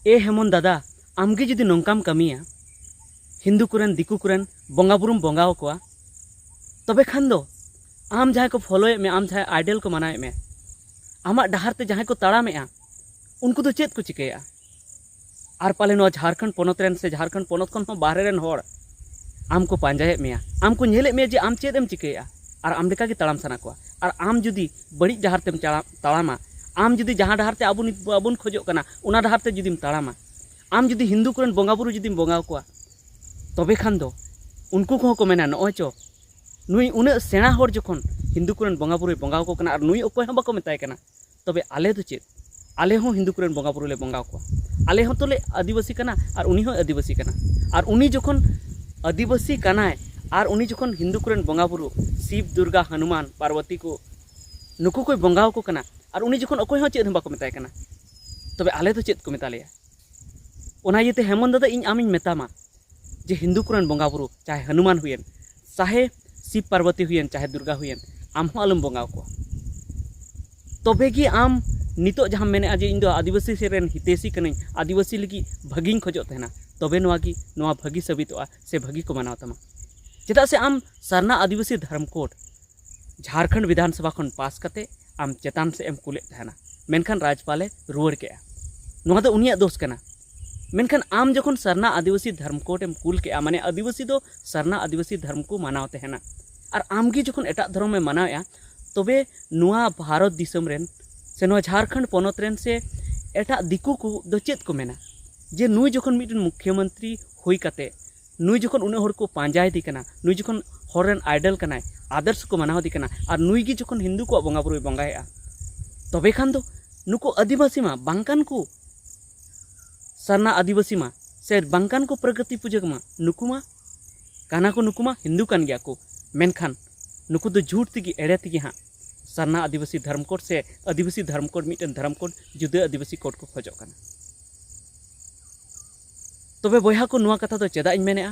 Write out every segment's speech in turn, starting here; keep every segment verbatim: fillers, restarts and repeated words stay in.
ᱮ ᱦᱮᱢᱚᱱ ᱫᱟᱫᱟ, ᱟᱢᱜᱮ ᱡᱩᱫᱤ ᱱᱚᱝᱠᱟᱢ ᱠᱟᱹᱢᱤᱭᱟ, ᱦᱤᱱᱫᱩ ᱠᱚᱨᱮᱱ, ᱫᱤᱠᱩ ᱠᱚᱨᱮᱱ ᱵᱚᱸᱜᱟ ᱵᱩᱨᱩᱢ ᱵᱚᱸᱜᱟ ᱟᱠᱚᱣᱟ, ᱛᱚᱵᱮ ᱠᱷᱟᱱ ᱫᱚ ᱟᱢ ᱡᱟᱦᱟᱸᱭ ᱠᱚ ᱯᱷᱚᱞᱳᱭᱮᱫ ᱢᱮᱭᱟ, ᱟᱢ ᱡᱟᱦᱟᱸᱭ ᱟᱭᱰᱚᱞ ᱠᱚ ᱢᱟᱱᱟᱣᱮᱫ ᱢᱮᱭᱟ, ᱟᱢᱟᱜ ᱰᱟᱦᱟᱨ ᱛᱮ ᱡᱟᱦᱟᱸᱭ ᱠᱚ ᱛᱟᱲᱟᱢᱮᱫᱼᱟ, ᱩᱱᱠᱩ ᱫᱚ ᱪᱮᱫ ᱠᱚ ᱪᱤᱠᱟᱹᱭᱟ? ᱟᱨ ᱯᱟᱞᱮ ᱱᱚᱣᱟ ᱡᱷᱟᱲᱠᱷᱚᱸᱰ ᱯᱚᱱᱚᱛ ᱨᱮᱱ ᱥᱮ ᱡᱷᱟᱲᱠᱷᱚᱸᱰ ᱯᱚᱱᱚᱛ ᱠᱷᱚᱱ ᱦᱚᱸ ᱵᱟᱦᱨᱮ ᱨᱮᱱ ᱦᱚᱲ ᱟᱢ ᱠᱚ ᱯᱟᱸᱡᱟᱭᱮᱫ ᱢᱮᱭᱟ, ᱟᱢ ᱠᱚ ᱧᱮᱞᱮᱫ ᱢᱮᱭᱟ ᱡᱮ ᱟᱢ ᱪᱮᱫ ᱮᱢ ᱪᱤᱠᱟᱹᱭᱮᱫᱼᱟ, ᱟᱨ ᱟᱢ ᱞᱮᱠᱟ ᱜᱮ ᱛᱟᱲᱟᱢ ᱥᱟᱱᱟ ᱠᱚᱣᱟ᱾ ᱟᱨ ᱟᱢ ᱡᱩᱫᱤ ᱵᱟᱹᱲᱤᱡ ᱰᱟᱦᱟᱨ ᱛᱮᱢ ᱪᱟᱲᱟ-, ᱛᱟᱲᱟᱢᱟ, ᱟᱢ ᱡᱩᱫᱤ ᱡᱟᱦᱟᱸ ᱰᱟᱦᱟᱨ ᱛᱮ ᱟᱵᱚ ᱱᱤᱛ ᱵᱟᱵᱚᱱ ᱠᱷᱚᱡᱚᱜ ᱠᱟᱱᱟ, ᱚᱱᱟ ᱰᱟᱦᱟᱨ ᱛᱮ ᱡᱩᱫᱤᱢ ᱛᱟᱲᱟᱢᱟ, ᱟᱢ ᱡᱩᱫᱤ ᱦᱤᱱᱫᱩ ᱠᱚᱨᱮᱱ ᱵᱚᱸᱜᱟ ᱵᱩᱨᱩ ᱡᱩᱫᱤᱢ ᱵᱚᱸᱜᱟ ᱟᱠᱚᱣᱟ, ᱛᱚᱵᱮ ᱠᱷᱟᱱ ᱫᱚ ᱩᱱᱠᱩ ᱠᱚᱦᱚᱸ ᱠᱚ ᱢᱮᱱᱟ, "ᱱᱚᱜᱼᱚᱭ ᱪᱚ, ᱱᱩᱭ ᱩᱱᱟᱹᱜ ᱥᱮᱬᱟ ᱦᱚᱲ ᱡᱚᱠᱷᱚᱱ ᱦᱤᱱᱫᱩ ᱠᱚᱨᱮᱱ ᱵᱚᱸᱜᱟ ᱵᱩᱨᱩᱭ ᱵᱚᱸᱜᱟ ᱟᱠᱚ ᱠᱟᱱᱟ, ᱟᱨ ᱱᱩᱭ ᱚᱠᱚᱭ ᱦᱚᱸ ᱵᱟᱠᱚ ᱢᱮᱛᱟᱭ ᱠᱟᱱᱟ, ᱛᱚᱵᱮ ᱟᱞᱮ ᱫᱚ ᱪᱮᱫ? ᱟᱞᱮ ᱦᱚᱸ ᱦᱤᱱᱫᱩ ᱠᱚᱨᱮᱱ ᱵᱚᱸᱜᱟ ᱵᱩᱨᱩ ᱞᱮ ᱵᱚᱸᱜᱟ ᱟᱠᱚᱣᱟ, ᱟᱞᱮ ᱦᱚᱸ ᱛᱚᱞᱮ ᱟᱹᱫᱤᱵᱟᱹᱥᱤ ᱠᱟᱱᱟ, ᱟᱨ ᱩᱱᱤ ᱦᱚᱸ ᱟᱹᱫᱤᱵᱟᱹᱥᱤ ᱠᱟᱱᱟ᱾ ᱟᱨ ᱩᱱᱤ ᱡᱚᱠᱷᱚᱱ ᱟᱹᱫᱤᱵᱟᱹᱥᱤ ᱠᱟᱱᱟᱭ, ᱟᱨ ᱩᱱᱤ ᱡᱚᱠᱷᱚᱱ ᱦᱤᱱᱫᱩ ᱠᱚᱨᱮᱱ ᱵᱚᱸᱜᱟ ᱵᱩᱨᱩ, ᱥᱤᱵ, ᱫᱩᱨᱜᱟ, ᱦᱚᱱᱩᱢᱟᱱ, ᱯᱟᱨᱵᱚᱛᱤ ᱠᱚ, ᱱᱩᱠᱩ ᱠᱚᱭ ᱵᱚᱸᱜᱟ ᱟᱠᱚ ᱠᱟᱱᱟ, ᱟᱨ ᱩᱱᱤ ᱡᱚᱠᱷᱚᱱ ᱚᱠᱚᱭ ᱦᱚᱸ ᱪᱮᱫ ᱦᱚᱸ ᱵᱟᱠᱚ ᱢᱮᱛᱟᱭ ᱠᱟᱱᱟ, ᱛᱚᱵᱮ ᱟᱞᱮ ᱫᱚ ᱪᱮᱫ ᱠᱚ ᱢᱮᱛᱟ ᱞᱮᱭᱟ?" ᱚᱱᱟ ᱤᱭᱟᱹᱛᱮ ᱦᱮᱢᱚᱱ ᱫᱟᱫᱟ, ᱤᱧ ᱟᱢᱤᱧ ᱢᱮᱛᱟᱢᱟ ᱡᱮ ᱦᱤᱱᱫᱩ ᱠᱚᱨᱮᱱ ᱵᱚᱸᱜᱟ ᱵᱩᱨᱩ, ᱪᱟᱦᱮ ᱦᱚᱱᱩᱢᱟᱱ ᱦᱩᱭᱮᱱ, ᱪᱟᱦᱮ ᱥᱤᱵ ᱯᱟᱨᱵᱚᱛᱤ ᱦᱩᱭᱮᱱ, ᱪᱟᱦᱮ ᱫᱩᱨᱜᱟ ᱦᱩᱭᱮᱱ, ᱟᱢ ᱦᱚᱸ ᱟᱞᱚᱢ ᱵᱚᱸᱜᱟ ᱟᱠᱚᱣᱟ᱾ ᱛᱚᱵᱮ ᱜᱮ ᱟᱢ ᱱᱤᱛᱚᱜ ᱡᱟᱦᱟᱸᱢ ᱢᱮᱱᱮᱫᱼᱟ ᱡᱮ ᱤᱧ ᱫᱚ ᱟᱹᱫᱤᱵᱟᱹᱥᱤ ᱥᱮᱫ ᱨᱮᱱ ᱦᱤᱛᱮᱥᱤ ᱠᱟᱹᱱᱟᱹᱧ, ᱟᱹᱫᱤᱵᱟᱹᱥᱤ ᱞᱟᱹᱜᱤᱫ ᱵᱷᱟᱹᱜᱤᱧ ᱠᱷᱚᱡᱚᱜ ᱛᱟᱦᱮᱱᱟ, ᱛᱚᱵᱮ ᱱᱚᱣᱟ ᱜᱮ, ᱱᱚᱣᱟ ᱵᱷᱟᱹᱜᱤ ᱥᱟᱹᱵᱤᱛᱚᱜᱼᱟ ᱥᱮ ᱵᱷᱟᱹᱜᱤ ᱠᱚ ᱢᱟᱱᱟᱣ ᱛᱟᱢᱟ᱾ ᱪᱮᱫᱟᱜ ᱥᱮ ᱟᱢ ᱥᱟᱨᱱᱟ ᱟᱹᱫᱤᱵᱟᱹᱥᱤ ᱫᱷᱚᱨᱢ ᱠᱳᱰ ᱡᱷᱟᱲᱠᱷᱚᱸᱰ ᱵᱤᱫᱷᱟᱱ ᱥᱚᱵᱷᱟ ᱠᱷᱚᱱ ᱯᱟᱥ ᱠᱟᱛᱮ ᱟᱢ ᱪᱮᱛᱟᱱ ᱥᱮᱫ ᱮᱢ ᱠᱩᱞᱮᱫ ᱛᱟᱦᱮᱱᱟ, ᱢᱮᱱᱠᱷᱟᱱ ᱨᱟᱡᱽᱯᱟᱞᱮ ᱨᱩᱣᱟᱹᱲ ᱠᱮᱜᱼᱟ᱾ ᱱᱚᱣᱟ ᱫᱚ ᱩᱱᱤᱭᱟᱜ ᱫᱳᱥ ᱠᱟᱱᱟ᱾ ᱢᱮᱱᱠᱷᱟᱱ ᱟᱢ ᱡᱚᱠᱷᱚᱱ ᱥᱟᱨᱱᱟ ᱟᱹᱫᱤᱵᱟᱹᱥᱤ ᱫᱷᱚᱨᱢ ᱠᱳᱰ ᱮᱢ ᱠᱩᱞ ᱠᱮᱜᱼᱟ, ᱢᱟᱱᱮ ᱟᱹᱫᱤᱵᱟᱹᱥᱤ ᱫᱚ ᱥᱟᱨᱱᱟ ᱟᱹᱫᱤᱵᱟᱹᱥᱤ ᱫᱷᱚᱨᱢ ᱠᱚ ᱢᱟᱱᱟᱣ ᱛᱟᱦᱮᱱᱟ, ᱟᱨ ᱟᱢ ᱜᱮ ᱡᱚᱠᱷᱚᱱ ᱮᱴᱟᱜ ᱫᱷᱚᱨᱚᱢ ᱮᱢ ᱢᱟᱱᱟᱣᱮᱜᱼᱟ, ᱛᱚᱵᱮ ᱱᱚᱣᱟ ᱵᱷᱟᱨᱚᱛ ᱫᱤᱥᱚᱢ ᱨᱮᱱ ᱥᱮ ᱱᱚᱣᱟ ᱡᱷᱟᱲᱠᱷᱚᱸᱰ ᱯᱚᱱᱚᱛ ᱨᱮᱱ ᱥᱮ ᱮᱴᱟᱜ ᱫᱤᱠᱩ ᱠᱚ ᱫᱚ ᱪᱮᱫ ᱠᱚ ᱢᱮᱱᱟ ᱡᱮ ᱱᱩᱭ ᱡᱚᱠᱷᱚᱱ ᱢᱤᱫᱴᱮᱱ ᱢᱩᱠᱷᱭᱚᱢᱚᱱᱛᱨᱤ ᱦᱩᱭ ᱠᱟᱛᱮ ᱱᱩᱭ ᱡᱚᱠᱷᱚᱱ ᱩᱱᱟᱹᱜ ᱦᱚᱲ ᱠᱚ ᱯᱟᱸᱡᱟᱭᱮᱫᱮ ᱠᱟᱱᱟ, ᱱᱩᱭ ᱡᱚᱠᱷᱚᱱ ᱦᱚᱲ ᱨᱮᱱ ᱟᱭᱰᱚᱞ ᱠᱟᱱᱟᱭ, ᱟᱫᱚᱨᱥ ᱠᱚ ᱢᱟᱱᱟᱣ ᱮᱫᱮ ᱠᱟᱱᱟ, ᱟᱨ ᱱᱩᱭ ᱜᱮ ᱡᱚᱠᱷᱚᱱ ᱦᱤᱱᱫᱩ ᱠᱚᱣᱟᱜ ᱵᱚᱸᱜᱟ ᱵᱩᱨᱩᱭ ᱵᱚᱸᱜᱟᱭᱮᱫᱼᱟ, ᱛᱚᱵᱮ ᱠᱷᱟᱱ ᱫᱚ ᱱᱩᱠᱩ ᱟᱹᱫᱤᱵᱟᱹᱥᱤ ᱢᱟ ᱵᱟᱝ ᱠᱟᱱ ᱠᱚ, ᱥᱟᱨᱱᱟ ᱟᱹᱫᱤᱵᱟᱹᱥᱤ ᱢᱟ ᱥᱮ ᱵᱟᱝ ᱠᱟᱱ ᱠᱚ ᱯᱨᱚᱠᱨᱤᱛᱤ ᱯᱩᱡᱟᱹ ᱢᱟ, ᱱᱩᱠᱩ ᱢᱟ ᱠᱟᱱᱟ ᱠᱚ, ᱱᱩᱠᱩ ᱢᱟ ᱦᱤᱱᱫᱩ ᱠᱟᱱ ᱜᱮᱭᱟ ᱠᱚ, ᱢᱮᱱᱠᱷᱟᱱ ᱱᱩᱠᱩ ᱫᱚ ᱡᱷᱩᱴ ᱛᱮᱜᱮ, ᱮᱲᱮ ᱛᱮᱜᱮ ᱦᱟᱸᱜ ᱥᱟᱨᱱᱟ ᱟᱹᱫᱤᱵᱟᱹᱥᱤ ᱫᱷᱚᱨᱚᱢ ᱠᱳᱰ ᱥᱮ ᱟᱹᱫᱤᱵᱟᱹᱥᱤ ᱫᱷᱚᱨᱚᱢ ᱠᱳᱰ, ᱢᱤᱫᱴᱮᱱ ᱫᱷᱚᱨᱚᱢ ᱠᱳᱰ, ᱡᱩᱫᱟᱹ ᱟᱹᱫᱤᱵᱟᱹᱥᱤ ᱠᱳᱰ ᱠᱚ ᱠᱷᱚᱡᱚᱜ ᱠᱟᱱᱟ᱾ ᱛᱚᱵᱮ ᱵᱚᱭᱦᱟ ᱠᱚ, ᱱᱚᱣᱟ ᱠᱟᱛᱷᱟ ᱫᱚ ᱪᱮᱫᱟᱜ ᱤᱧ ᱢᱮᱱᱮᱜᱼᱟ?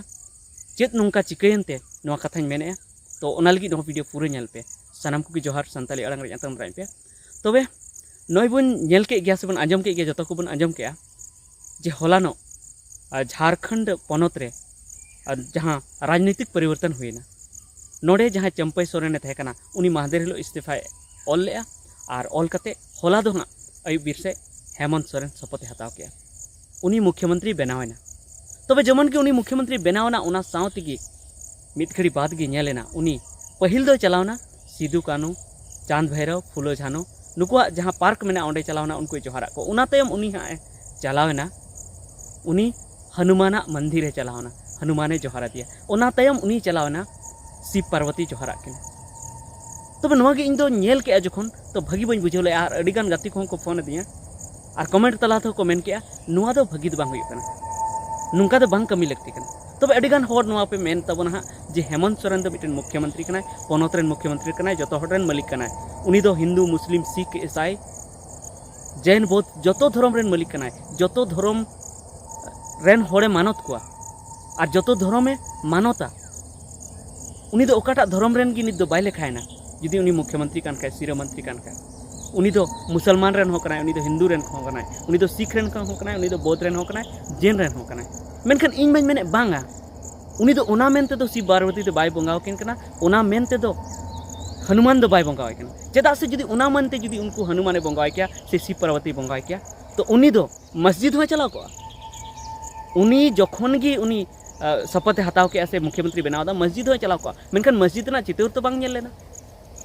ᱪᱮᱫ ᱱᱚᱝᱠᱟ ᱪᱤᱠᱟᱹᱭᱮᱱ ᱛᱮ ᱱᱚᱣᱟ ᱠᱟᱛᱷᱟᱧ ᱢᱮᱱᱮᱜᱼᱟ? ᱛᱚ, ᱚᱱᱟ ᱞᱟᱹᱜᱤᱫ ᱱᱚᱣᱟ ᱵᱷᱤᱰᱤᱭᱳ ᱯᱩᱨᱟᱹ ᱧᱮᱞ ᱯᱮ᱾ ᱥᱟᱱᱟᱢ ᱠᱚᱜᱮ ᱡᱚᱦᱟᱨ, ᱥᱟᱱᱛᱟᱲᱤ ᱟᱲᱟᱝ ᱨᱮ ᱧᱟᱯᱟᱢ ᱫᱟᱲᱮᱭᱟᱜ ᱯᱮ᱾ ᱛᱚᱵᱮ ᱱᱚᱜᱼᱚᱭ ᱵᱚᱱ ᱧᱮᱞ ᱠᱮᱫ ᱜᱮᱭᱟ ᱥᱮ ᱵᱚᱱ ᱟᱸᱡᱚᱢ ᱠᱮᱫ ᱜᱮᱭᱟ, ᱡᱚᱛᱚ ᱠᱚᱵᱚᱱ ᱟᱸᱡᱚᱢ ᱠᱮᱫᱼᱟ ᱡᱮ ᱦᱚᱞᱟᱱᱚᱜ ᱟᱨ ᱡᱷᱟᱲᱠᱷᱚᱸᱰ ᱯᱚᱱᱚᱛ ᱨᱮ ᱟᱨ ᱡᱟᱦᱟᱸ ᱨᱟᱡᱽᱱᱤᱛᱤᱠ ᱯᱚᱨᱤᱵᱚᱨᱛᱚᱱ ᱦᱩᱭᱮᱱᱟ, ᱱᱚᱰᱮ ᱡᱟᱦᱟᱸᱭ ᱪᱟᱹᱢᱯᱟᱹᱭ ᱥᱚᱨᱮᱱᱮ ᱛᱟᱦᱮᱸ ᱠᱟᱱᱟ, ᱩᱱᱤ ᱢᱟᱦᱫᱮᱨ ᱦᱤᱞᱳᱜ ᱤᱥᱛᱤᱯᱷᱟᱭ ᱚᱞ ᱞᱮᱜᱼᱟ᱾ ᱟᱨ ᱚᱞ ᱠᱟᱛᱮ ᱦᱚᱞᱟ ᱫᱚ ᱦᱟᱸᱜ ᱟᱹᱭᱩᱵ ᱵᱮᱨ ᱥᱮᱫ ᱦᱮᱢᱚᱱᱛ ᱥᱚᱨᱮᱱ ᱥᱚᱯᱚᱛᱮ ᱦᱟᱛᱟᱣ ᱠᱮᱜᱼᱟ᱾ ᱩᱱᱤ ᱢᱩᱠᱷᱭᱚᱢᱚᱱᱛᱨᱤ ᱵᱮᱱᱟᱣ ᱮᱱᱟ᱾ ᱛᱚᱵᱮ ᱡᱮᱢᱚᱱ ᱜᱮ ᱩᱱᱤ ᱢᱩᱠᱷᱭᱚᱢᱚᱱᱛᱨᱤ ᱵᱮᱱᱟᱣ ᱮᱱᱟ, ᱚᱱᱟ ᱥᱟᱶ ᱛᱮᱜᱮ ᱢᱤᱫ ᱜᱷᱟᱹᱲᱤ ᱵᱟᱫᱽ ᱜᱮ ᱧᱮᱞ ᱮᱱᱟ, ᱩᱱᱤ ᱯᱟᱹᱦᱤᱞ ᱫᱚᱭ ᱪᱟᱞᱟᱣ ᱮᱱᱟ ᱥᱤᱫᱩ ᱠᱟᱹᱱᱩ, ᱪᱟᱸᱫᱽ ᱵᱷᱟᱭᱨᱚ, ᱯᱷᱩᱞᱳ ᱡᱷᱟᱱᱳ, ᱱᱩᱠᱩᱣᱟᱜ ᱡᱟᱦᱟᱸ ᱯᱟᱨᱠ ᱢᱮᱱᱟᱜᱼᱟ, ᱚᱸᱰᱮ ᱪᱟᱞᱟᱣ ᱮᱱᱟ, ᱩᱱᱠᱩᱭ ᱡᱚᱦᱟᱨᱟᱜ ᱠᱚ᱾ ᱚᱱᱟ ᱛᱟᱭᱚᱢ ᱩᱱᱤ ᱦᱟᱸᱜ ᱮ ᱪᱟᱞᱟᱣ ᱮᱱᱟ, ᱩᱱᱤ ᱦᱟᱱᱩᱢᱟᱱᱟᱜ ᱢᱚᱱᱫᱤᱨ ᱮ ᱪᱟᱞᱟᱣ ᱮᱱᱟ, ᱦᱟᱱᱩᱢᱟᱱᱮ ᱡᱚᱦᱟᱨ ᱟᱫᱮᱭᱟ᱾ ᱚᱱᱟ ᱛᱟᱭᱚᱢ ᱩᱱᱤᱭ ᱪᱟᱞᱟᱣ ᱮᱱᱟ ᱥᱤᱵ ᱯᱟᱨᱵᱚᱛᱤ ᱡᱚᱦᱟᱨᱟᱜ ᱠᱤᱱᱟ᱾ ᱛᱚᱵᱮ ᱱᱚᱣᱟ ᱜᱮ ᱤᱧ ᱫᱚ ᱧᱮᱞ ᱠᱮᱜᱼᱟ ᱡᱚᱠᱷᱚᱱ, ᱛᱚ ᱵᱷᱟᱹᱜᱤ ᱵᱟᱹᱧ ᱵᱩᱡᱷᱟᱹᱣ ᱞᱮᱜᱼᱟ᱾ ᱟᱨ ᱟᱹᱰᱤ ᱜᱟᱱ ᱜᱟᱛᱮ ᱠᱚᱦᱚᱸ ᱠᱚ ᱯᱷᱳᱱ ᱟᱹᱫᱤᱧᱟ ᱟᱨ ᱠᱚᱢᱮᱱᱴ ᱛᱟᱞᱟ ᱛᱮᱦᱚᱸ ᱠᱚ ᱢᱮᱱ ᱠᱮᱜᱼᱟ, "ᱱᱚᱣᱟ ᱫᱚ ᱵᱷᱟᱹᱜᱤ ᱫᱚ ᱵᱟᱝ ᱦᱩᱭᱩᱜ ᱠᱟᱱᱟ, ᱱᱚᱝᱠᱟ ᱫᱚ ᱵᱟᱝ ᱠᱟᱹᱢᱤ ᱞᱟᱹᱠᱛᱤ ᱠᱟᱱᱟ᱾" ᱛᱚᱵᱮ ᱟᱹᱰᱤ ᱜᱟᱱ ᱦᱚᱲ ᱱᱚᱣᱟ ᱯᱮ ᱢᱮᱱ ᱛᱟᱵᱚᱱᱟ ᱦᱟᱸᱜ ᱡᱮ ᱦᱮᱢᱚᱱᱛ ᱥᱚᱨᱮᱱ ᱫᱚ ᱢᱤᱫᱴᱮᱱ ᱢᱩᱠᱷᱭᱚᱢᱚᱱᱛᱨᱤ ᱠᱟᱱᱟᱭ, ᱯᱚᱱᱚᱛ ᱨᱮᱱ ᱢᱩᱠᱷᱭᱚᱢᱚᱱᱛᱨᱤ ᱠᱟᱱᱟᱭ, ᱡᱚᱛᱚ ᱦᱚᱲ ᱨᱮᱱ ᱢᱟᱹᱞᱤᱠ ᱠᱟᱱᱟᱭ, ᱩᱱᱤ ᱫᱚ ᱦᱤᱱᱫᱩ, ᱢᱩᱥᱞᱤᱢ, ᱥᱤᱠᱷ, ᱤᱥᱟᱭ, ᱡᱮᱱ, ᱵᱳᱫᱷ ᱡᱚᱛᱚ ᱫᱷᱚᱨᱚᱢ ᱨᱮᱱ ᱢᱟᱹᱞᱤᱠ ᱠᱟᱱᱟᱭ, ᱡᱚᱛᱚ ᱫᱷᱚᱨᱚᱢ ᱨᱮᱱ ᱦᱚᱲᱮ ᱢᱟᱱᱚᱛ ᱠᱚᱣᱟ ᱟᱨ ᱡᱚᱛᱚ ᱫᱷᱚᱨᱚᱢᱮ ᱢᱟᱱᱚᱛᱟ᱾ ᱩᱱᱤ ᱫᱚ ᱚᱠᱟᱴᱟᱜ ᱫᱷᱚᱨᱚᱢ ᱨᱮᱱ ᱜᱮ ᱱᱤᱛ ᱫᱚ ᱵᱟᱭ ᱞᱮᱠᱷᱟᱭᱮᱱᱟ᱾ ᱡᱩᱫᱤ ᱩᱱᱤ ᱢᱩᱠᱷᱭᱚᱢᱚᱱᱛᱨᱤ ᱠᱟᱱ ᱠᱷᱟᱡ, ᱥᱤᱨᱟᱹ ᱢᱚᱱᱛᱨᱤ ᱠᱟᱱ ᱠᱷᱟᱡ, ᱩᱱᱤ ᱫᱚ ᱢᱩᱥᱚᱞᱢᱟᱱ ᱨᱮᱱ ᱦᱚᱸ ᱠᱟᱱᱟᱭ, ᱩᱱᱤ ᱫᱚ ᱦᱤᱱᱫᱩ ᱨᱮᱱ ᱦᱚᱸ ᱠᱟᱱᱟᱭ, ᱩᱱᱤ ᱫᱚ ᱥᱤᱠᱷ ᱨᱮᱱ ᱦᱚᱸ ᱠᱟᱱᱟᱭ, ᱩᱱᱤ ᱫᱚ ᱵᱳᱫᱷ ᱨᱮᱱ ᱦᱚᱸ ᱠᱟᱱᱟᱭ, ᱡᱮᱱ ᱨᱮᱱ ᱦᱚᱸ ᱠᱟᱱᱟᱭ᱾ ᱢᱮᱱᱠᱷᱟᱱ ᱤᱧ ᱢᱟᱧ ᱢᱮᱱᱮᱫ, ᱵᱟᱝᱟ, ᱩᱱᱤ ᱫᱚ ᱚᱱᱟ ᱢᱮᱱᱛᱮ ᱫᱚ ᱥᱤᱵ ᱯᱟᱨᱵᱚᱛᱤ ᱫᱚ ᱵᱟᱭ ᱵᱚᱸᱜᱟ ᱟᱹᱠᱤᱱ ᱠᱟᱱᱟ, ᱚᱱᱟ ᱢᱮᱱᱛᱮ ᱫᱚ ᱦᱟᱱᱩᱢᱟᱱ ᱫᱚ ᱵᱟᱭ ᱵᱚᱸᱜᱟ ᱟᱭ ᱠᱟᱱᱟ᱾ ᱪᱮᱫᱟᱜ ᱥᱮ ᱡᱩᱫᱤ ᱚᱱᱟ ᱢᱮᱱᱛᱮ ᱡᱩᱫᱤ ᱩᱱᱠᱩ ᱦᱟᱱᱩᱢᱟᱱᱮ ᱵᱚᱸᱜᱟ ᱟᱭ ᱠᱮᱭᱟ ᱥᱮ ᱥᱤᱵ ᱯᱟᱨᱵᱚᱛᱤ ᱵᱚᱸᱜᱟ ᱟᱭ ᱠᱮᱭᱟ, ᱛᱚ ᱩᱱᱤ ᱫᱚ ᱢᱚᱥᱡᱤᱫ ᱦᱚᱸᱭ ᱪᱟᱞᱟᱣ ᱠᱚᱜᱼᱟ᱾ ᱩᱱᱤ ᱡᱚᱠᱷᱚᱱ ᱜᱮ ᱩᱱᱤ, ᱟ, ᱥᱚᱯᱚᱛ ᱮ ᱦᱟᱛᱟᱣ ᱠᱮᱜᱼᱟ ᱥᱮ ᱢᱩᱠᱷᱭᱚᱢᱚᱱᱛᱨᱤ ᱵᱮᱱᱟᱣ ᱮᱫᱟ, ᱢᱚᱥᱡᱤᱫ ᱦᱚᱸᱭ ᱪᱟᱞᱟᱣ ᱠᱚᱜᱼᱟ, ᱢᱮᱱᱠᱷᱟᱱ ᱢᱚᱥᱡᱤᱫ ᱨᱮᱱᱟᱜ ᱪᱤᱛᱟᱹᱨ ᱛᱚ ᱵᱟᱝ ᱧᱮᱞ ᱞᱮᱱᱟ᱾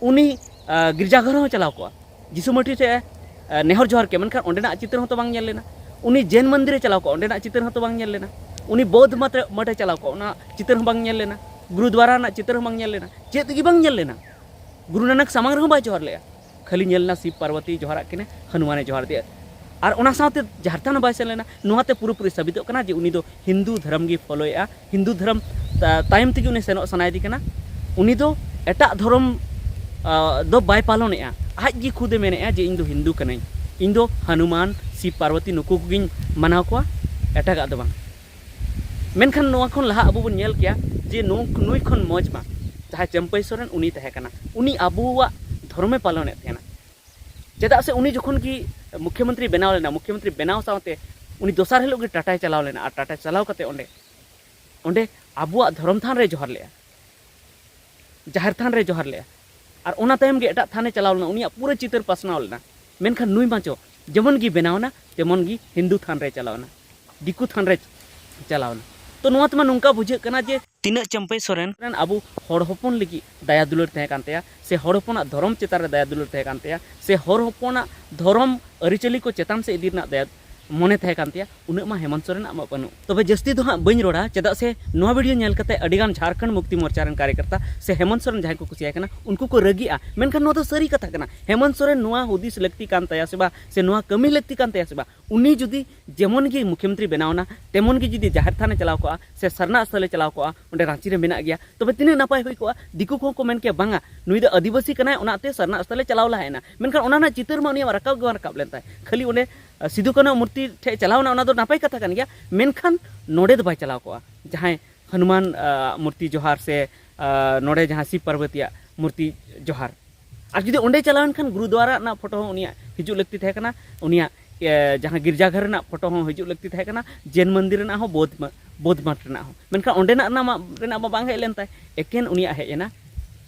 ᱩᱱᱤ, ᱟ, ᱜᱤᱨᱡᱟᱜᱷᱚᱨ ᱦᱚᱸ ᱪᱟᱞᱟᱣ ᱠᱚᱜᱼᱟ, ᱡᱤᱥᱩ ᱢᱟᱹᱴᱤ ᱴᱷᱮᱱ, ᱟ, ᱱᱮᱦᱚᱨ ᱡᱚᱦᱟᱨ ᱠᱮᱜᱼᱟ, ᱢᱮᱱᱠᱷᱟᱱ ᱚᱸᱰᱮᱱᱟᱜ ᱪᱤᱛᱟᱹᱨ ᱦᱚᱸᱛᱚ ᱵᱟᱝ ᱧᱮᱞ ᱞᱮᱱᱟ᱾ ᱩᱱᱤ ᱡᱮᱱ ᱢᱚᱱᱫᱤᱨ ᱮ ᱪᱟᱞᱟᱣ ᱠᱚᱜᱼᱟ, ᱚᱸᱰᱮᱱᱟᱜ ᱪᱤᱛᱟᱹᱨ ᱦᱚᱸᱛᱚ ᱵᱟᱝ ᱧᱮᱞ ᱞᱮᱱᱟ᱾ ᱩᱱᱤ ᱵᱳᱫᱷ ᱢᱚᱴ, ᱢᱚᱴᱷ ᱮ ᱪᱟᱞᱟᱣ ᱠᱚᱜᱼᱟ, ᱚᱱᱟ ᱪᱤᱛᱟᱹᱨ ᱦᱚᱸ ᱵᱟᱝ ᱧᱮᱞ ᱞᱮᱱᱟ᱾ ᱜᱩᱨᱩᱫᱣᱟᱨᱟ ᱨᱮᱱᱟᱜ ᱪᱤᱛᱟᱹᱨ ᱦᱚᱸ ᱵᱟᱝ ᱧᱮᱞ ᱞᱮᱱᱟ, ᱪᱮᱫ ᱜᱮ ᱵᱟᱝ ᱧᱮᱞ ᱞᱮᱱᱟ᱾ ᱜᱩᱨᱩ ᱱᱟᱱᱟᱠ ᱥᱟᱢᱟᱝ ᱨᱮᱦᱚᱸ ᱵᱟᱭ ᱡᱚᱦᱟᱨ ᱞᱮᱜᱼᱟ, ᱠᱷᱟᱹᱞᱤ ᱧᱮᱞ ᱮᱱᱟ ᱥᱤᱵ ᱯᱟᱨᱵᱚᱛᱤ ᱡᱚᱦᱟᱨᱟᱜ ᱠᱤᱱᱟ, ᱦᱟᱱᱩᱢᱟᱱᱮ ᱡᱚᱦᱟᱨ ᱟᱫᱮᱭᱟ᱾ ᱟᱨ ᱚᱱᱟ ᱥᱟᱶᱛᱮ ᱡᱷᱟᱲᱠᱷᱚᱸᱰ ᱦᱚᱸ ᱵᱟᱭ ᱥᱮᱱ ᱞᱮᱱᱟ᱾ ᱱᱚᱣᱟᱛᱮ ᱯᱩᱨᱟᱹᱯᱩᱨᱤ ᱥᱟᱵᱤᱛᱚᱜ ᱠᱟᱱᱟ ᱡᱮ ᱩᱱᱤ ᱫᱚ ᱦᱤᱱᱫᱩ ᱫᱷᱚᱨᱚᱢ ᱜᱮ ᱯᱷᱳᱞᱳᱭᱮᱫᱼᱟ, ᱦᱤᱱᱫᱩ ᱫᱷᱚᱨᱚᱢ ᱛᱟ-, ᱛᱟᱭᱚᱢ ᱛᱮᱜᱮ ᱩᱱᱤ ᱥᱮᱱᱚᱜ ᱥᱟᱱᱟᱭᱮᱫᱮ ᱠᱟᱱᱟ᱾ ᱩᱱᱤ ᱫᱚ ᱮᱴᱟᱜ ᱫᱷᱚᱨᱚᱢ, ᱟ, ᱫᱚ ᱵᱟᱭ ᱯᱟᱞᱚᱱᱮᱫᱼᱟ, ᱟᱡ ᱜᱮ ᱠᱷᱩᱫᱮ ᱢᱮᱱᱮᱫᱼᱟ ᱡᱮ ᱤᱧ ᱫᱚ ᱦᱤᱱᱫᱩ ᱠᱟᱹᱱᱟᱹᱧ, ᱤᱧ ᱫᱚ ᱦᱟᱱᱩᱢᱟᱱ, ᱥᱤᱵ ᱯᱟᱨᱵᱚᱛᱤ ᱱᱩᱠᱩ ᱠᱚᱜᱮᱧ ᱢᱟᱱᱟᱣ ᱠᱚᱣᱟ, ᱮᱴᱟᱜᱟᱜ ᱫᱚ ᱵᱟᱝ᱾ ᱢᱮᱱᱠᱷᱟᱱ ᱱᱚᱣᱟ ᱠᱷᱚᱱ ᱞᱟᱦᱟ ᱟᱵᱚ ᱵᱚᱱ ᱧᱮᱞ ᱠᱮᱭᱟ ᱡᱮ ᱱᱩ-, ᱱᱩᱭ ᱠᱷᱚᱱ ᱢᱚᱡᱽ ᱢᱟ ᱡᱟᱦᱟᱸᱭ ᱪᱟᱹᱢᱯᱟᱹᱭ ᱥᱚᱨᱮᱱ, ᱩᱱᱤ ᱛᱟᱦᱮᱸ ᱠᱟᱱᱟ, ᱩᱱᱤ ᱟᱵᱚᱣᱟᱜ ᱫᱷᱚᱨᱚᱢᱮ ᱯᱟᱞᱚᱱᱮᱫ ᱛᱟᱦᱮᱱᱟ᱾ ᱪᱮᱫᱟᱜ ᱥᱮ ᱩᱱᱤ ᱡᱚᱠᱷᱚᱱ ᱜᱮ ᱢᱩᱠᱷᱭᱚᱢᱚᱱᱛᱨᱤ ᱵᱮᱱᱟᱣ ᱞᱮᱱᱟ, ᱢᱩᱠᱷᱭᱚᱢᱚᱱᱛᱨᱤ ᱵᱮᱱᱟᱣ ᱥᱟᱶᱛᱮ ᱩᱱᱤ ᱫᱚᱥᱟᱨ ᱦᱤᱞᱳᱜ ᱜᱮ ᱴᱟᱴᱟᱭ ᱪᱟᱞᱟᱣ ᱞᱮᱱᱟ, ᱟᱨ ᱴᱟᱴᱟ ᱪᱟᱞᱟᱣ ᱠᱟᱛᱮ ᱚᱸᱰᱮ, ᱚᱸᱰᱮ ᱟᱵᱚᱣᱟᱜ ᱫᱷᱚᱨᱚᱢ ᱛᱷᱟᱱ ᱨᱮ ᱡᱚᱦᱟᱨ ᱞᱮᱜᱼᱟ, ᱡᱟᱦᱮᱨ ᱛᱷᱟᱱ ᱨᱮ ᱡᱚᱦᱟᱨ ᱞᱮᱜᱼᱟ᱾ ᱟᱨ ᱚᱱᱟ ᱛᱟᱭᱚᱢ ᱜᱮ ᱮᱴᱟᱜ ᱛᱷᱟᱱᱮ ᱪᱟᱞᱟᱣ ᱞᱮᱱᱟ, ᱩᱱᱤᱭᱟᱜ ᱯᱩᱨᱟᱹ ᱪᱤᱛᱟᱹᱨ ᱯᱟᱥᱱᱟᱣ ᱞᱮᱱᱟ᱾ ᱢᱮᱱᱠᱷᱟᱱ ᱱᱩᱭ ᱢᱟᱪᱚ ᱡᱮᱢᱚᱱ ᱜᱮ ᱵᱮᱱᱟᱣ ᱮᱱᱟ, ᱛᱮᱢᱚᱱ ᱜᱮ ᱦᱤᱱᱫᱩ ᱛᱷᱟᱱ ᱨᱮ ᱪᱟᱞᱟᱣ ᱮᱱᱟ, ᱫᱤᱠᱩ ᱛᱷᱟᱱ ᱨᱮ ᱪᱟᱞᱟᱣ ᱮᱱᱟ᱾ ᱛᱚ ᱱᱚᱣᱟ ᱛᱮᱢᱟ ᱱᱚᱝᱠᱟ ᱵᱩᱡᱷᱟᱹᱜ ᱠᱟᱱᱟ ᱡᱮ ᱛᱤᱱᱟᱹᱜ ᱪᱟᱹᱢᱯᱟᱹᱭ ᱥᱚᱨᱮᱱ ᱨᱮᱱ ᱟᱵᱚ ᱦᱚᱲ ᱦᱚᱯᱚᱱ ᱞᱟᱹᱜᱤᱫ ᱫᱟᱭᱟ ᱫᱩᱞᱟᱹᱲ ᱛᱟᱦᱮᱸ ᱠᱟᱱ ᱛᱟᱭᱟ, ᱥᱮ ᱦᱚᱲ ᱦᱚᱯᱚᱱᱟᱜ ᱫᱷᱚᱨᱚᱢ ᱪᱮᱛᱟᱱ ᱨᱮ ᱫᱟᱭᱟ ᱫᱩᱞᱟᱹᱲ ᱛᱟᱦᱮᱸ ᱠᱟᱱ ᱛᱟᱭᱟ, ᱥᱮ ᱦᱚᱲ ᱦᱚᱯᱚᱱᱟᱜ ᱫᱷᱚᱨᱚᱢ ᱟᱹᱨᱤᱪᱟᱹᱞᱤ ᱠᱚ ᱪᱮᱛᱟᱱ ᱥᱮᱫ ᱤᱫᱤ ᱨᱮᱱᱟᱜ ᱫᱟᱭᱟ ᱢᱚᱱᱮ ᱛᱟᱦᱮᱸ ᱠᱟᱱ ᱛᱟᱭᱟ, ᱩᱱᱟᱹᱜ ᱢᱟ ᱦᱮᱢᱚᱱᱛ ᱥᱚᱨᱮᱱᱟᱜ ᱢᱟ ᱵᱟᱹᱱᱩᱜ᱾ ᱛᱚᱵᱮ ᱡᱟᱹᱥᱛᱤ ᱫᱚ ᱦᱟᱸᱜ ᱵᱟᱹᱧ ᱨᱚᱲᱟ, ᱪᱮᱫᱟᱜ ᱥᱮ ᱱᱚᱣᱟ ᱵᱷᱤᱰᱤᱭᱳ ᱧᱮᱞ ᱠᱟᱛᱮ ᱟᱹᱰᱤᱜᱟᱱ ᱡᱷᱟᱲᱠᱷᱚᱸᱰ ᱢᱩᱠᱛᱤ ᱢᱳᱨᱪᱟ ᱨᱮᱱ ᱠᱟᱨᱭᱚᱠᱚᱨᱛᱟ ᱥᱮ ᱦᱮᱢᱚᱱᱛ ᱥᱚᱨᱮᱱ ᱡᱟᱦᱟᱸᱭ ᱠᱚ ᱠᱩᱥᱤᱭᱟᱭ ᱠᱟᱱᱟ, ᱩᱱᱠᱩ ᱠᱚ ᱨᱟᱹᱜᱤᱜᱼᱟ᱾ ᱢᱮᱱᱠᱷᱟᱱ ᱱᱚᱣᱟ ᱫᱚ ᱥᱟᱹᱨᱤ ᱠᱟᱛᱷᱟ ᱠᱟᱱᱟ᱾ ᱦᱮᱢᱚᱱᱛ ᱥᱚᱨᱮᱱ ᱱᱚᱣᱟ ᱦᱩᱫᱤᱥ ᱞᱟᱹᱠᱛᱤ ᱠᱟᱱ ᱛᱟᱭᱟ ᱥᱮ ᱵᱟ, ᱥᱮ ᱱᱚᱣᱟ ᱠᱟᱹᱢᱤ ᱞᱟᱹᱠᱛᱤ ᱠᱟᱱ ᱛᱟᱭᱟ ᱥᱮ ᱵᱟ, ᱩᱱᱤ ᱡᱩᱫᱤ ᱡᱮᱢᱚᱱ ᱜᱮ ᱢᱩᱠᱷᱭᱚᱢᱚᱱᱛᱨᱤ ᱵᱮᱱᱟᱣ ᱮᱱᱟ, ᱛᱮᱢᱚᱱ ᱜᱮ ᱡᱩᱫᱤ ᱡᱟᱦᱮᱨ ᱛᱷᱟᱱᱮ ᱪᱟᱞᱟᱣ ᱠᱚᱜᱼᱟ, ᱥᱮ ᱥᱟᱨᱱᱟ ᱥᱛᱷᱚᱞᱮ ᱪᱟᱞᱟᱣ ᱠᱚᱜᱼᱟ, ᱚᱸᱰᱮ ᱨᱟᱸᱪᱤ ᱨᱮ ᱢᱮᱱᱟᱜ ᱜᱮᱭᱟ, ᱛᱚᱵᱮ ᱛᱤᱱᱟᱹᱜ ᱱᱟᱯᱟᱭ ᱦᱩᱭ ᱠᱚᱜᱼᱟ᱾ ᱫᱤᱠᱩ ᱠᱚᱦᱚᱸ ᱠᱚ ᱢᱮᱱ ᱠᱮᱭᱟ, "ᱵᱟᱝᱟ, ᱱᱩᱭ ᱫᱚ ᱟᱹᱫᱤᱵᱟᱹᱥᱤ ᱠᱟᱱᱟᱭ, ᱚᱱᱟᱛᱮ ᱥᱟᱨᱱᱟ ᱥᱛᱷᱚᱞᱮ ᱪᱟᱞᱟᱣ ᱞᱟᱦᱟᱭᱮᱱᱟ᱾" ᱢᱮᱱᱠᱷᱟᱱ ᱚᱱᱟ ᱨᱮᱱᱟᱜ ᱪᱤᱛᱟᱹᱨ ᱢᱟ ᱩᱱᱤᱭᱟᱜ ᱨᱟᱠᱟᱵ ᱜᱮ ᱵᱟᱝ ᱨᱟᱠᱟᱵ ᱞᱮᱱ ᱛᱟᱭ᱾ ᱠᱷᱟᱹᱞᱤ ᱚᱸᱰᱮ, ᱟᱸ, ᱥᱤᱫᱩ ᱠᱟᱹᱱᱦᱩ ᱢᱩᱨᱛᱤ ᱴᱷᱮᱡ ᱪᱟᱞᱟᱣ ᱮᱱᱟ, ᱚᱱᱟ ᱫᱚ ᱱᱟᱯᱟᱭ ᱠᱟᱛᱷᱟ ᱠᱟᱱ ᱜᱮᱭᱟ, ᱢᱮᱱᱠᱷᱟᱱ ᱱᱚᱰᱮ ᱫᱚ ᱵᱟᱭ ᱪᱟᱞᱟᱣ ᱠᱚᱜᱼᱟ᱾ ᱡᱟᱦᱟᱸᱭ ᱦᱚᱱᱩᱢᱟᱱ, ᱟᱸ, ᱢᱩᱨᱛᱤ ᱡᱚᱦᱟᱨ ᱥᱮ, ᱟᱸ, ᱱᱚᱰᱮ ᱡᱟᱦᱟᱸ ᱥᱤᱵ ᱯᱟᱨᱵᱚᱛᱤᱭᱟᱜ ᱢᱩᱨᱛᱤ ᱡᱚᱦᱟᱨ, ᱟᱨ ᱡᱩᱫᱤ ᱚᱸᱰᱮ ᱪᱟᱞᱟᱣ ᱮᱱ ᱠᱷᱟᱱ ᱜᱩᱨᱩᱫᱩᱣᱟᱨᱟ ᱨᱮᱱᱟᱜ ᱯᱷᱳᱴᱳ ᱦᱚᱸ ᱩᱱᱤᱭᱟᱜ ᱦᱤᱡᱩᱜ ᱞᱟᱹᱠᱛᱤ ᱛᱟᱦᱮᱸ ᱠᱟᱱᱟ, ᱩᱱᱤᱭᱟᱜ, ᱮ, ᱡᱟᱦᱟᱸ ᱜᱤᱨᱡᱟᱜᱷᱚᱨ ᱨᱮᱱᱟᱜ ᱯᱷᱳᱴᱳ ᱦᱚᱸ ᱦᱤᱡᱩᱜ ᱞᱟᱹᱠᱛᱤ ᱛᱟᱦᱮᱸ ᱠᱟᱱᱟ, ᱡᱮᱱ ᱢᱚᱱᱫᱤᱨ ᱨᱮᱱᱟᱜ ᱦᱚᱸ, ᱵᱳᱫᱷ ᱢᱟ-, ᱵᱳᱫᱷ ᱢᱟᱴ ᱨᱮᱱᱟᱜ ᱦᱚᱸ᱾ ᱢᱮᱱᱠᱷᱟᱱ ᱚᱸᱰᱮᱱᱟᱜ ᱨᱮᱱᱟᱜ ᱢᱟ, ᱨᱮᱱᱟᱜ ᱢᱟ ᱵᱟᱝ ᱦᱮᱡ ᱞᱮᱱ ᱛᱟᱭ, ᱮᱠᱮᱱ ᱩᱱᱤᱭᱟᱜ ᱦᱮᱡ ᱮᱱᱟ,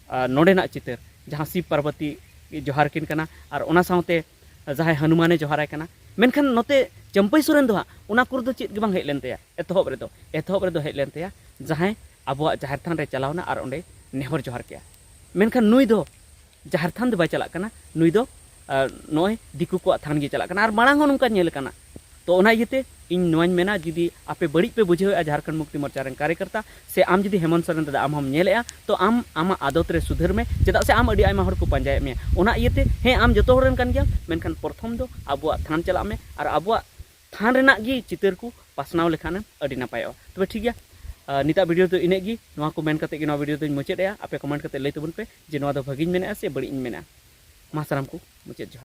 ᱟᱨ ᱱᱚᱰᱮᱱᱟᱜ ᱪᱤᱛᱟᱹᱨ, ᱡᱟᱦᱟᱸ ᱥᱤᱵ ᱯᱟᱨᱵᱚᱛᱤ ᱡᱚᱦᱟᱨ ᱠᱤᱱ ᱠᱟᱱᱟ ᱟᱨ ᱚᱱᱟ ᱥᱟᱶᱛᱮ ᱡᱟᱦᱟᱸᱭ ᱦᱚᱱᱩᱢᱟᱱᱮ ᱡᱚᱦᱟᱨᱟᱭ ᱠᱟᱱᱟ᱾ ᱢᱮᱱᱠᱷᱟᱱ ᱱᱚᱛᱮ ᱪᱟᱹᱢᱯᱟᱹᱭ ᱥᱚᱨᱮᱱ ᱫᱚ ᱦᱟᱸᱜ ᱚᱱᱟ ᱠᱚᱨᱮ ᱫᱚ ᱪᱮᱫ ᱜᱮ ᱵᱟᱝ ᱦᱮᱡ ᱞᱮᱱ ᱛᱟᱭᱟ᱾ ᱮᱛᱚᱦᱚᱵ ᱨᱮᱫᱚ, ᱮᱛᱚᱦᱚᱵ ᱨᱮᱫᱚ ᱦᱮᱡ ᱞᱮᱱ ᱛᱟᱭᱟ ᱡᱟᱦᱟᱸᱭ ᱟᱵᱚᱣᱟᱜ ᱡᱟᱦᱮᱨ ᱛᱷᱟᱱ ᱨᱮ ᱪᱟᱞᱟᱣᱱᱟ ᱟᱨ ᱚᱸᱰᱮ ᱱᱮᱦᱚᱨ ᱡᱚᱦᱟᱨ ᱠᱮᱜᱼᱟ᱾ ᱢᱮᱱᱠᱷᱟᱱ ᱱᱩᱭ ᱫᱚ ᱡᱟᱦᱮᱨ ᱛᱷᱟᱱ ᱫᱚ ᱵᱟᱭ ᱪᱟᱞᱟᱜ ᱠᱟᱱᱟ, ᱱᱩᱭ ᱫᱚ, ᱟᱨ ᱱᱚᱜᱼᱚᱭ ᱫᱤᱠᱩ ᱠᱚᱣᱟᱜ ᱛᱷᱟᱱ ᱜᱮ ᱪᱟᱞᱟᱜ ᱠᱟᱱᱟ᱾ ᱟᱨ ᱢᱟᱲᱟᱝ ᱦᱚᱸ ᱱᱚᱝᱠᱟ ᱧᱮᱞ ᱠᱟᱱᱟ᱾ ᱛᱚ ᱚᱱᱟ ᱤᱭᱟᱹᱛᱮ ᱤᱧ ᱱᱚᱣᱟᱧ ᱢᱮᱱᱟ, ᱡᱩᱫᱤ ᱟᱯᱮ ᱵᱟᱹᱲᱤᱡ ᱯᱮ ᱵᱩᱡᱷᱟᱹᱣᱮᱫᱼᱟ ᱡᱷᱟᱲᱠᱷᱚᱸᱰ ᱢᱩᱠᱛᱤ ᱢᱳᱨᱪᱟ ᱨᱮᱱ ᱠᱟᱨᱭᱚᱠᱚᱨᱛᱟ, ᱥᱮ ᱟᱢ ᱡᱩᱫᱤ ᱦᱮᱢᱚᱱᱛ ᱥᱚᱨᱮᱱ ᱫᱟᱫᱟ ᱟᱢ ᱦᱚᱸᱢ ᱧᱮᱞᱮᱫᱼᱟ, ᱛᱚ ᱟᱢ ᱟᱢᱟᱜ ᱟᱫᱚᱛ ᱨᱮ ᱥᱩᱫᱷᱟᱹᱨ ᱢᱮ᱾ ᱪᱮᱫᱟᱜ ᱥᱮ ᱟᱢ ᱟᱹᱰᱤ ᱟᱭᱢᱟ ᱦᱚᱲ ᱠᱚ ᱯᱟᱸᱡᱟᱭᱮᱫ ᱢᱮᱭᱟ᱾ ᱚᱱᱟ ᱤᱭᱟᱹᱛᱮ ᱦᱮᱸ, ᱟᱢ ᱡᱚᱛᱚ ᱦᱚᱲ ᱨᱮᱱ ᱠᱟᱱ ᱜᱮᱭᱟᱢ, ᱢᱮᱱᱠᱷᱟᱱ ᱯᱨᱚᱛᱷᱚᱢ ᱫᱚ ᱟᱵᱚᱣᱟᱜ ᱛᱷᱟᱱ ᱪᱟᱞᱟᱜ ᱢᱮ ᱟᱨ ᱟᱵᱚᱣᱟᱜ ᱛᱷᱟᱱ ᱨᱮᱱᱟᱜ ᱜᱮ ᱪᱤᱛᱟᱹᱨ ᱠᱚ ᱯᱟᱥᱱᱟᱣ ᱞᱮᱠᱷᱟᱱᱮᱢ ᱟᱹᱰᱤ ᱱᱟᱯᱟᱭᱚᱜᱼᱟ᱾ ᱛᱚᱵᱮ ᱴᱷᱤᱠ ᱜᱮᱭᱟ, ᱟᱨ ᱱᱤᱛᱟᱜ ᱵᱷᱤᱰᱤᱭᱳ ᱫᱚ ᱤᱱᱟᱹᱜ ᱜᱮ᱾ ᱱᱚᱣᱟ ᱠᱚ ᱢᱮᱱ ᱠᱟᱛᱮ ᱜᱮ ᱱᱚᱣᱟ ᱵᱷᱤᱰᱤᱭᱳ ᱫᱚᱧ ᱢᱩᱪᱟᱹᱫ ᱮᱜᱼᱟ᱾ ᱟᱯᱮ ᱠᱚᱢᱮᱱᱴ ᱠᱟᱛᱮ ᱞᱟᱹᱭ ᱛᱟᱵᱚᱱ ᱯᱮ ᱡᱮ ᱱᱚᱣᱟ ᱫᱚ ᱵᱷᱟᱹᱜᱤᱧ ᱢᱮᱱᱮᱫᱼᱟ ᱥᱮ ᱵᱟᱹᱲᱤᱡ ᱤᱧ ᱢᱮᱱᱮᱫᱼᱟ᱾ ᱢᱟ ᱥᱟᱱᱟᱢ ᱠᱚ ᱢᱩᱪᱟᱹᱫ ᱡᱚᱦᱟᱨ᱾